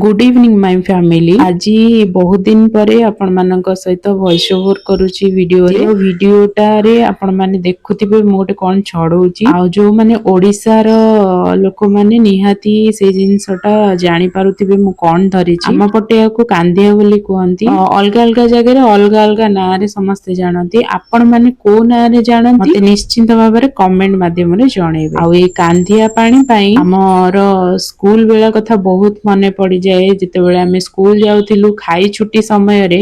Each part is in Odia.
Good evening my family. ଆଜି ବହୁତ ଦିନ ପରେ ଆପଣମାନଙ୍କ ସହିତ ଭଏସ ଓଭର କରୁଛି ଭିଡିଓରେ। ଭିଡିଓଟାରେ ଆପଣମାନେ ଦେଖୁଥିବେ ମୁଁ ଗୋଟେ କଣ ଛଡଉଛି। ଆଉ ଯୋଉମାନେ ଓଡିଶାର ଲୋକମାନେ ନିହାତି ସେଇ ଜିନିଷଟା ଜାଣିପାରୁଥିବେ ମୁଁ କଣ ଧରିଛି। ଆମ ପଟେ ଏହାକୁ କାନ୍ଦିଆ ବୋଲି କୁହନ୍ତି। ଅଲଗା ଅଲଗା ଜାଗାରେ ଅଲଗା ଅଲଗା ନାଁରେ ସମସ୍ତେ ଜାଣନ୍ତି। ଆପଣ ମାନେ କୋଉ ନାଁରେ ଜାଣନ୍ତି, ମତେ ନିଶ୍ଚିନ୍ତ ଭାବରେ କମେଣ୍ଟ ମାଧ୍ୟମରେ ଜଣେଇବେ। ଆଉ ଏଇ କାନ୍ଦିଆ ପାଣି ପାଇଁ ଆମର ସ୍କୁଲ ବେଳ କଥା ବହୁତ ମନେ ପଡିଯାଏ। ଯେତେବେଳେ ଆମେ ସ୍କୁଲ ଯାଉଥିଲୁ ଖାଇ ଛୁଟି ସମୟରେ,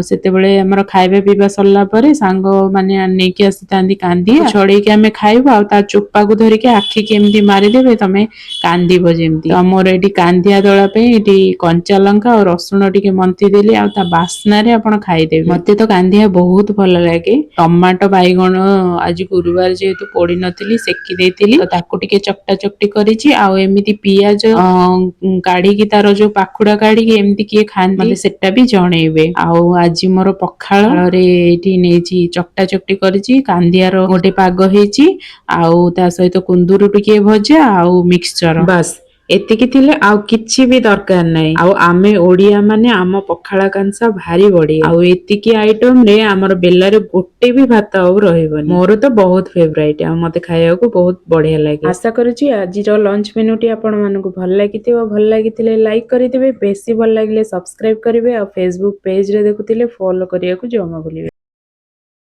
ସେତେବେଳେ ଆମର ଖାଇବା ପିଇବା ସରିଲା ପରେ ସାଙ୍ଗ ମାନେ ନେଇକି ଆସିଥାନ୍ତି କାନ୍ଦିଆ, ଛଡେଇକି ଆମେ ଖାଇବୁ। ଆଉ ତା ଚୋପାକୁ ଧରିକି ଆଖି କେମିତି ମାରିଦେବେ, ତମେ କାନ୍ଦିବ ଯେମିତି। ତ ମୋର ଏଠି କାନ୍ଦିଆ ଦଳା ପାଇଁ ଏଠି କଞ୍ଚା ଲଙ୍କା ଆଉ ରସୁଣ ଟିକେ ମନ୍ଥି ଦେଲି, ଆଉ ତା ବାସ୍ନାରେ ଆପଣ ଖାଇଦେବେ। ମତେ ତ କାନ୍ଦିଆ ବହୁତ ଭଲ ଲାଗେ। ଟମାଟୋ ବାଇଗଣ ଆଜି ଗୁରୁବାର ଯେହେତୁ ପୋଡି ନଥିଲି, ସେକି ଦେଇଥିଲି, ତ ତାକୁ ଟିକେ ଚକଟା ଚକଟି କରିଛି। ଆଉ ଏମିତି ପିଆଜ କାଢିକି, ତାର ଯୋଉ ପାଖୁଡା କାଢିକି ଏମିତି କିଏ ଖାଆନ୍ତି, ମତେ ସେଟା ବି ଜଣେଇବେ। ଆଉ ଆଜି ମୋର ପଖାଳରେ ଏଇଠି ନେଇଛି, ଚକଟା ଚକଟି କରିଛି, କାନ୍ଦିଆର ଗୋଟେ ପାଗ ହେଇଛି, ଆଉ ତା ସହିତ କୁନ୍ଦୁରୁ ଟିକେ ଭଜା ଆଉ ମିକ୍ସଚର। ବାସ୍, ଏତିକି ଥିଲେ ଆଉ କିଛି ବି ଦରକାର ନାହିଁ। ଆଉ ଆମେ ଓଡିଆ ମାନେ, ଆମ ପଖାଳ କଂସା ଭାରି ବଢିଆ। ଆଉ ଏତିକି ଆଇଟମ ରେ ଆମର ବେଲାରେ ଗୋଟେ ବି ଭାତ ଆଉ ରହିବନି। ମୋର ତ ବହୁତ ଫେବରାଇଟ ଆଉ ମତେ ଖାଇବାକୁ ବହୁତ ବଢିଆ ଲାଗେ। ଆଶା କରୁଛି ଆଜିର ଲଞ୍ଚ ମେନୁଟି ଆପଣ ମାନଙ୍କୁ ଭଲ ଲାଗିଥିବ। ଭଲ ଲାଗିଥିଲେ ଲାଇକ୍ କରିଦେବେ, ବେଶୀ ଭଲ ଲାଗିଲେ ସବସ୍କ୍ରାଇବ କରିବେ, ଆଉ ଫେସବୁକ୍ ପେଜରେ ଦେଖୁଥିଲେ ଫଲୋ କରିବାକୁ ଜମା ଭୁଲିବେନି।